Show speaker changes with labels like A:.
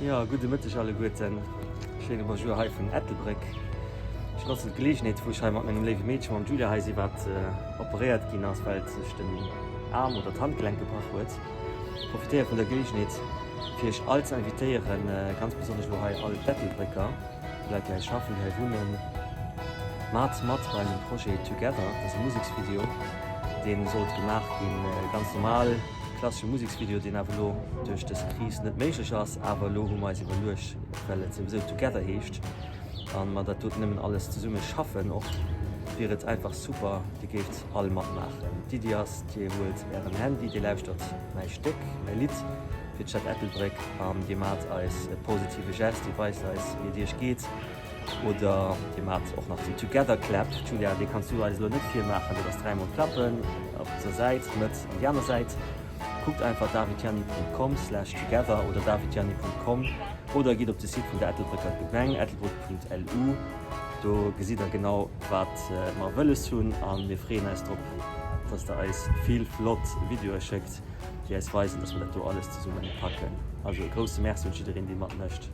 A: Jo, gudde Mëtteg alleguerten. Schéine Bonjour hei vun Ettelbréck. Ech notzen d'Geleegenheet, wou ech hei mat mengem léiwe Meedche, mam Julia hei si, wat operéiert ginn ass, well et sech den Aarm oder d'Handgelenk gebrach huet. Profitéiere vun der Geleegenheet, fir iech all ze invitéieren, ganz besonnesch elo hei all d'Ettelbrécker, déi Leit, déi hei schaffen, déi hei wunnen, Maacht mat bei eisem Projet Together. Dat ass e Museksvideo, dee sollt gemaach ginn, ganz normal. Klassesche Museksvideo, deen awer elo duerch dës Kris net méiglech ass. Awer elo hu mer eis iwwerluecht, well et souwisou Together heescht a mer dat doten nëmmen alles zesumme schaffen och, wier et einfach super, dir géift all matmaachen. D'Iddi ass, dir huelt ären Handy, dir lauschtert mäi Stéck, mäi Lidd fir d'Stad Ettelbréck an dir maacht eis e positive Gest, dir weist eis, wéi et iech geet. Oder dir maacht och nach den Together Clap. Julia, dee kanns du eis elo net virmaachen, dat ass dräimol klappen op der Säit, Mëtt an déi aner Säit. Kuckt einfach davidgianni.com slash together oder davidgianni.com oder gitt op de Site vun der Ettelbrécker Gemeng, ettelbréck.lu. Do gesitt der genau, wat mer wëlles hunn a mir freeën eis drop, dass der eis vill flott Videoe schéckt, déi eis weisen, dass mer dat do alles zesumme packen. Also e grousse Merci un jiddereen, dee matmécht.